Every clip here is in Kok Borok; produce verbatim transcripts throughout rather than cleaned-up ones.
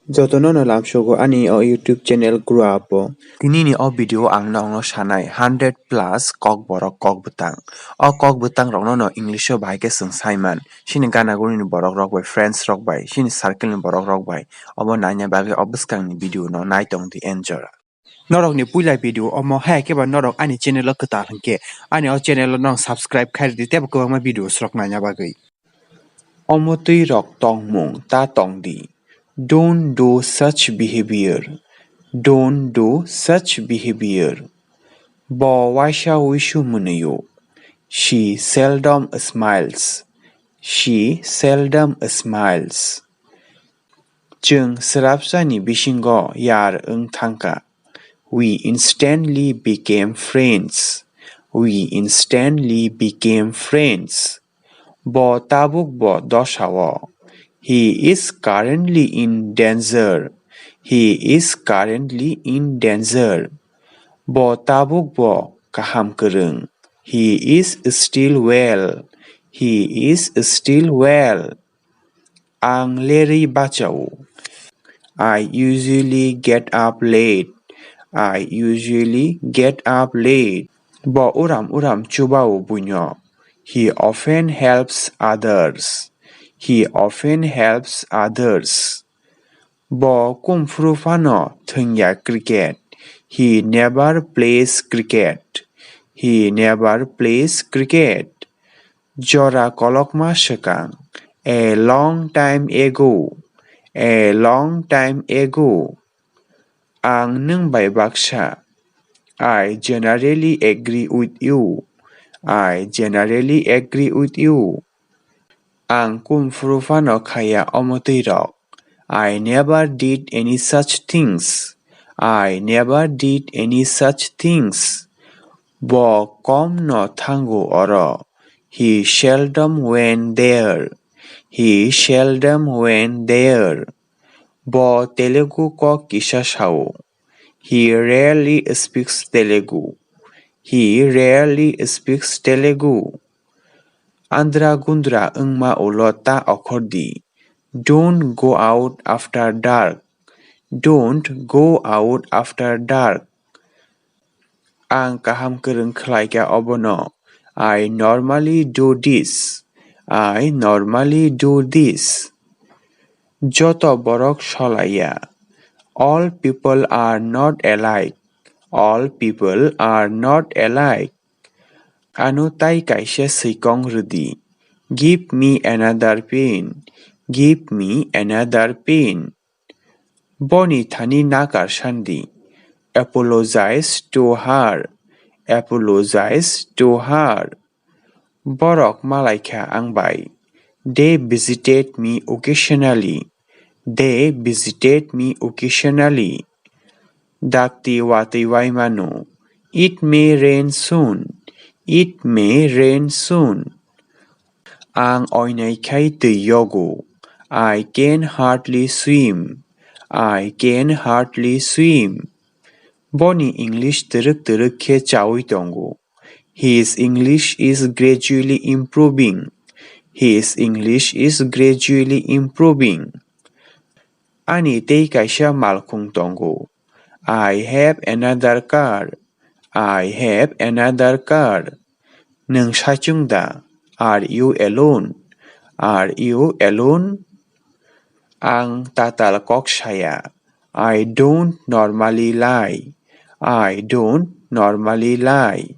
Jotono no lamsogo ani o YouTube channel grow up o. Tini ni o video ang nokno sanai hundred plus kok borok kok bwtang. O kok bwtang rokno no English o bahai khe swng saiman. Chini gana guri ni borok rok bai, friends rok bai, chini circle ni borok rok bai. Obo naina bagwi o bwskang ni video no nai tong di enjoy. Norok ni puila video omo hai khe ba norok ani channel o kwtal hinkhe ani o channel o nong subscribe khai rwdi tei bo kwbangma video rok naina bagwi. Omo twi rok tongmung ta tong di. Don't do such behavior. Don't do such behavior. Bo waisa uisu mwnwi-o. She seldom smiles. She seldom smiles. Chwng swrapsani bisingo yar wng thangkha. We instantly became friends. We instantly became friends. Bo tabuk bo dosao. He is currently in danger. He is currently in danger. Bo tabuk bo kaham kwrwng. He is still well. He is still well. Ang lerwi bachao. I usually get up late. I usually get up late. Bo uram uram chubao buino. He often helps others. He often helps others. Bo kumphuru phano thwngya cricket. He never plays cricket. He never plays cricket. Jora kolokma swkang. A long time ago. A long time ago. Ang nwng bai baksa. I generally agree with you. I generally agree with you. Ang kumphuru phano khaya omo twi rok. I never did any such things. I never did any such things. Bo kom no thango oro. He seldom went there. He seldom went there. Bo Telugu kok kisa sao. He rarely speaks Telugu. He rarely speaks Telugu. Andra gundra wngma ulo ta okhor di. Don't go out after dark. Don't go out after dark. Ang kaham kwrwng khlai kha obono. I normally do this. I normally do this. Joto borok solaiya. All people are not alike. All people are not alike. Ano tai kaisa swikong rwdi. Give me another pen. Give me another pen. Boni thani nakar sandi. Apologize to her. Apologize to her. Borok malaikha ang bai. They visited me occasionally. They visited me occasionally. Dakti watwi waimano. It may rain soon. It may rain soon. Ang oinai khai twi yogo. I can hardly swim. I can hardly swim. Boni English twrwk twrwk khe chaui tongo. His English is gradually improving. His English is gradually improving. Ani tei kaisa malkhung tongo. I have another car. I have another car. Nwng saichung da? Are you alone? Are you alone? Ang tatal kok saya. I don't normally lie. I don't normally lie.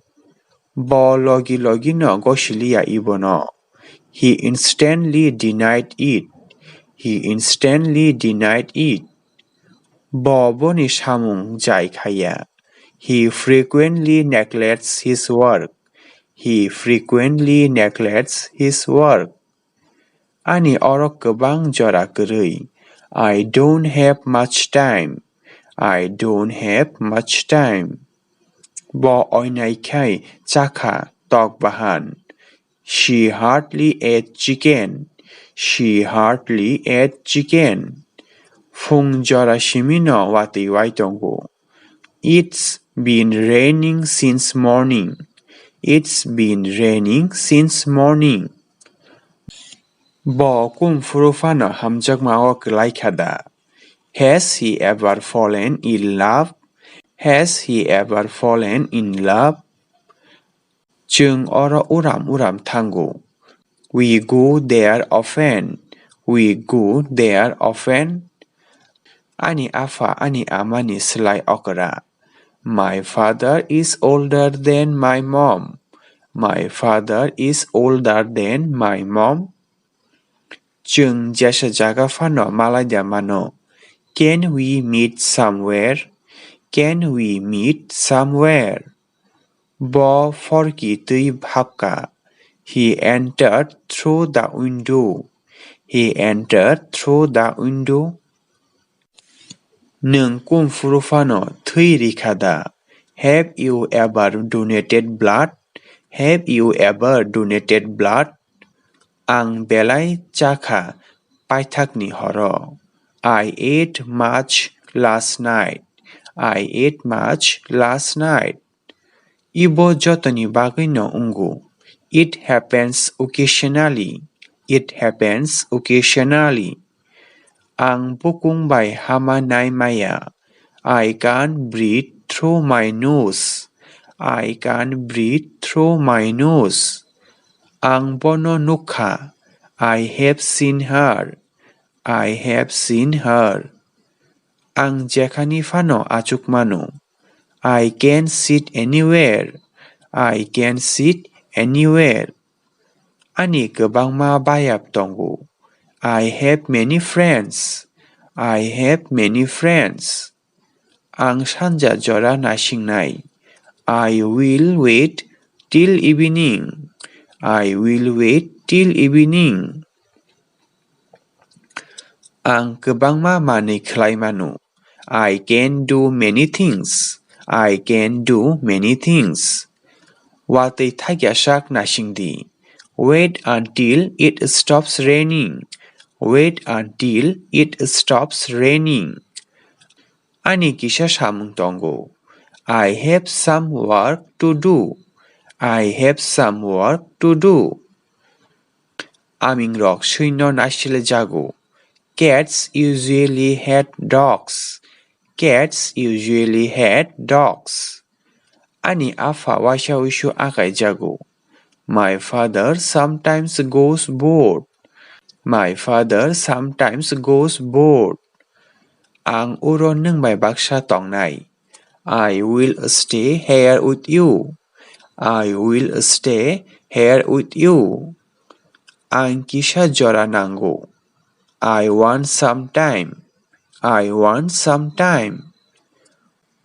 Bo logi logi no gosiliya ibono. He instantly denied it. He instantly denied it. Bo boni samung jai khaya. He frequently neglects his work. He frequently neglects his work. Ani oro kwbang jora kwrwi. I don't have much time. I don't have much time. Bo oinai khai chakha tok bahan. She hardly ate chicken. She hardly ate chicken. Phung jora simino watwi wai tongo. It's been raining since morning. It's been raining since morning. Bo kumphuru phano hamjakma o kwlai kha da? Has he ever fallen in love? Has he ever fallen in love? Chwng oro uram uram thango. We go there often. We go there often. Ani apha ani amani slai okra. My father is older than my mom. My father is older than my mom. Chwng jesa jaga phano malaida mano. Can we meet somewhere? Can we meet somewhere? Bo phorki twi hapka. He entered through the window. He entered through the window. Nwng kum phuru phano thwi rikha da? Have you ever donated blood? Have you ever donated blood? Ang belai chakha paithakni horo. I ate much last night. I ate much last night. Ibo jotoni bagwino wngo. It happens occasionally. It happens occasionally. Ang bukung bai hama nai maya. I can't breathe through my nose. I can't breathe through my nose. Ang bono nukha. I have seen her. I have seen her. Ang jekhani phano achuk mano. I can sit anywhere. I can sit anywhere. Ani kwbangma bayap tongo. I have many friends. I have many friends. Ang sanja jora nasingnai. I will wait till evening. I will wait till evening. Ang kwbangma manwi khlai mano. I can do many things. I can do many things. Watwi thakya sak nasing di. Wait until it stops raining. Wait until it stops raining. Ani kisa samung tongo. I have some work to do. I have some work to do. Amingrok swino naisile jago. Cats usually hate dogs. Cats usually hate dogs. Ani apha waisa uisu akai jago. My father sometimes goes bored. My father sometimes goes bored. Ang uro nwng bai baksa tongnai. I will stay here with you. I will stay here with you. Ang kisa jora nango. I want some time. I want some time.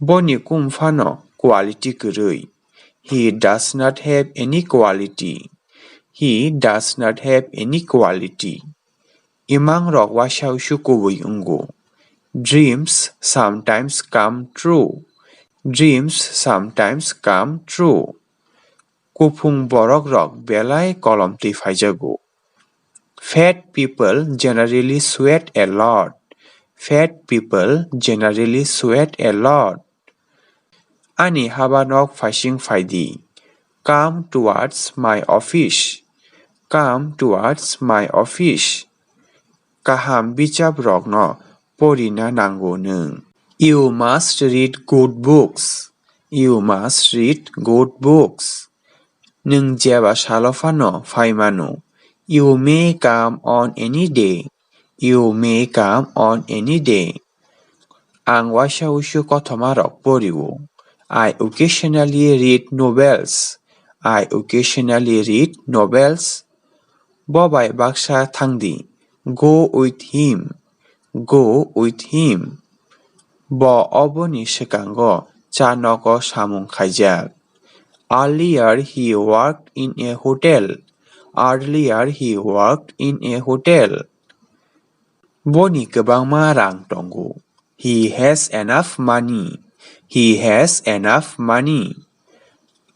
Boni kum phano quality kwrwi. He does not have any quality. He does not have any quality. Imangrok waisa uisu kubui wngo. Dreams sometimes come true. Dreams sometimes come true. Kuphung borokrok belai kolom twi phaijago. Fat people generally sweat a lot. Fat people generally sweat a lot. Ani haba nok phaising phaidi. Come towards my office. Come towards my office. Kaham bichap rokno porina nango nwng. You must read good books. You must read good books. Nwng jeba salo phano phai mano. You may come on any day. You may come on any day. Ang waisa uisu kothoma rok porio. I occasionally read novels. I occasionally read novels. Bo bai baksa thangdi. Go with him. Go with him. Bo oboni swkango cha nogo samung khaijak. Earlier he worked in a hotel. Earlier he worked in a hotel. Boni kwbangma rang tongo. He has enough money. He has enough money.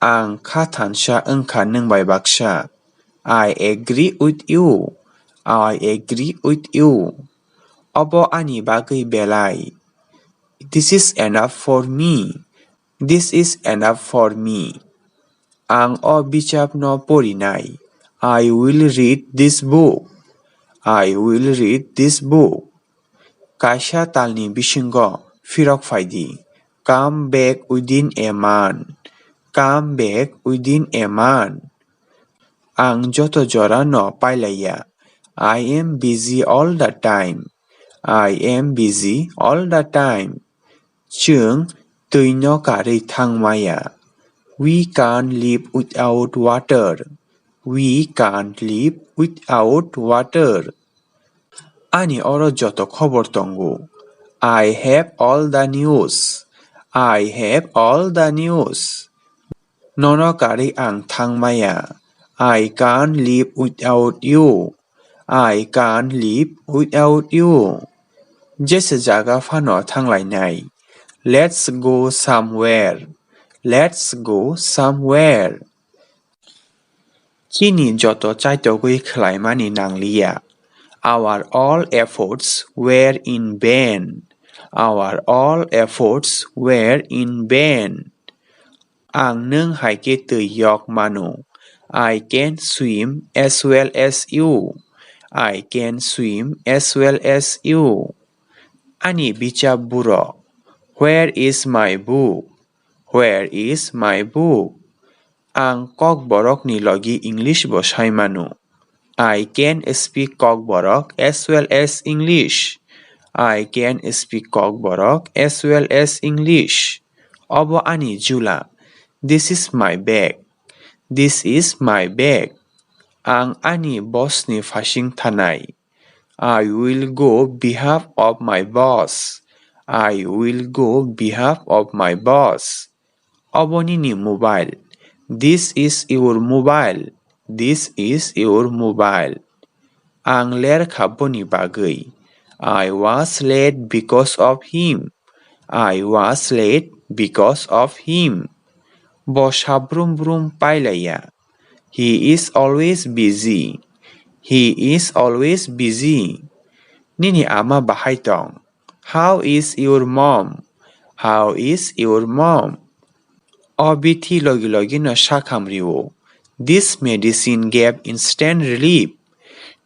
Ang kha thansa wngkha nwng bai baksa. I agree with you. I agree with you. Obo ani bagwi belai. This is enough for me. This is enough for me. Ang o bichapno porinai. I will read this book. I will read this book. kaisa talni bisingo phirok phai di. Come back within a month. Come back within a month. Ang joto jora no pailaiya. I am busy all the time. I am busy all the time. Chwng twi no karwi thang maya. We can't live without water. We can't live without water. Ani oro joto khobor tongo. I have all the news. I have all the news. Nono karwi ang thang maya. I can't live without you. I can't live without you. Jesa jaga phano thanglainai. Let's go somewhere. Let's go somewhere. Chini joto chaitogwi khlaimani nangliya. Our all efforts were in vain. Our all efforts were in vain. Ang nwng hai khe twi yok mano. I can swim as well as you. I can swim as well as you. Ani bicha buro. Where is my book? Where is my book? Ang Kokborokni logi English bo sai mano. I can speak Kokborok as well as English. I can speak Kokborok as well as English. Obo ani jula. This is my bag. This is my bag. Ang ani boss ni phasing thanai. I will go behalf of my boss. I will go behalf of my boss. Obo nini mobile. This is your mobile. This is your mobile. Ang ler kha boni bagwi. I was late because of him. I was late because of him. Bo sabrum brum pailaiya. He is always busy. He is always busy. Nini ama bahai tong? How is your mom? How is your mom? O bithi logi logi no sakham rio. This medicine gave instant relief.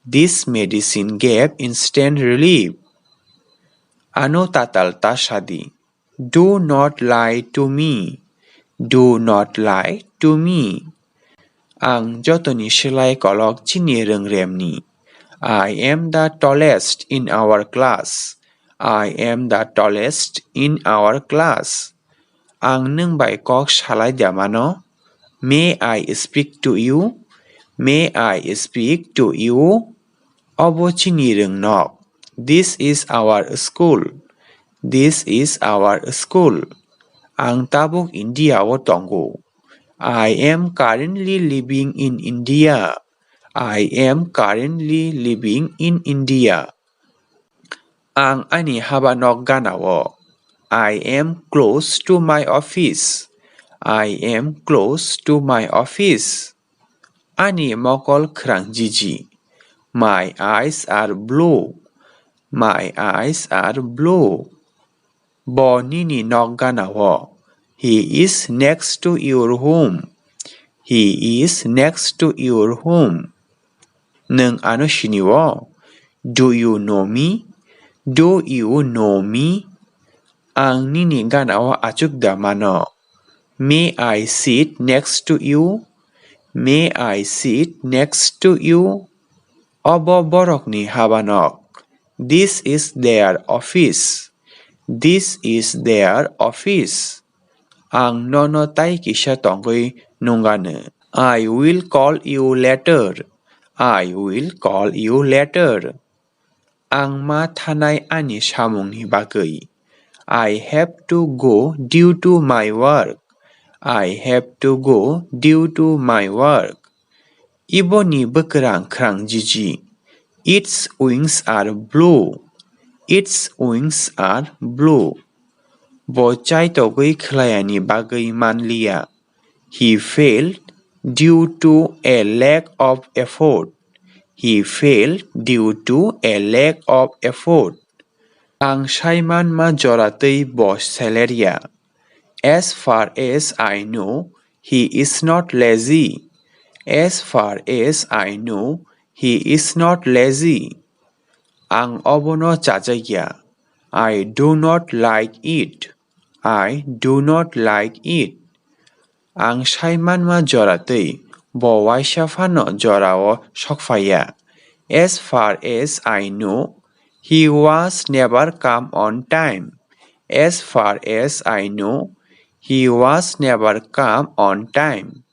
This medicine gave instant relief. Ano tatal ta sadi. Do not lie to me. Do not lie to me. Ang jotoni selai kolok chini rwngremni. I am the tallest in our class. I am the tallest in our class. Ang nwng bai kok salai da mano? May I speak to you? May I speak to you? Obo chini rwngnok. This is our school. This is our school. Ang tabuk India o tongo. I am currently living in India. I am currently living in India. Ang ani haba nok gana o. I am close to my office. I am close to my office. Ani mokol khwrang jiji. My eyes are blue. My eyes are blue. Bo nini nok gana o. He is next to your home. He is next to your home. Nwng ano sini o? Do you know me? Do you know me? Ang nini gana o achuk da mano. May I sit next to you? May I sit next to you? Obo borokni habanok. This is their office. This is their office. Ang nono tai kisa tongwi nungano. I will call you later. I will call you later. Ang ma thanai ani samungni bagwi. I have to go due to my work. I have to go due to my work. Iboni bwkrang khrang jiji. Its wings are blue. Its wings are blue. Bo chaitogwi khwlayani bagwi manliya. He failed due to a lack of effort. He failed due to a lack of effort. Ang saimanma joratwi bo selerya. As far as I know, he is not lazy. As far as I know, he is not lazy. Ang obono chajakya. I do not like it. I do not like it. Ang sai manma jora twi, bo waisa phano jorao sokphaiya. As far as I know, he was never come on time. As far as I know, he was never come on time.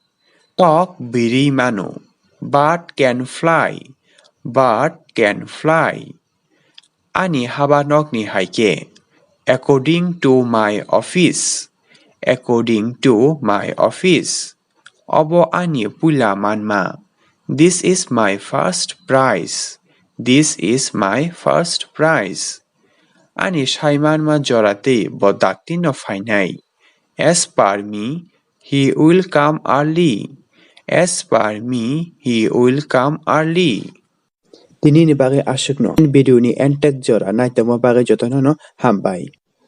Tok biri mano, bird can fly, bird can fly. Ani haba nokni hai khe, according to my office, according to my office. Obo ani puila manma. This is my first prize. This is my first prize. Ani sai manma jora twi bo dakti no phainai. As per me, he will come early. As per me, he will come early. Tini ni bagwi aswkno. Video ni end tak jora naitokma bagwi jotono no hambai.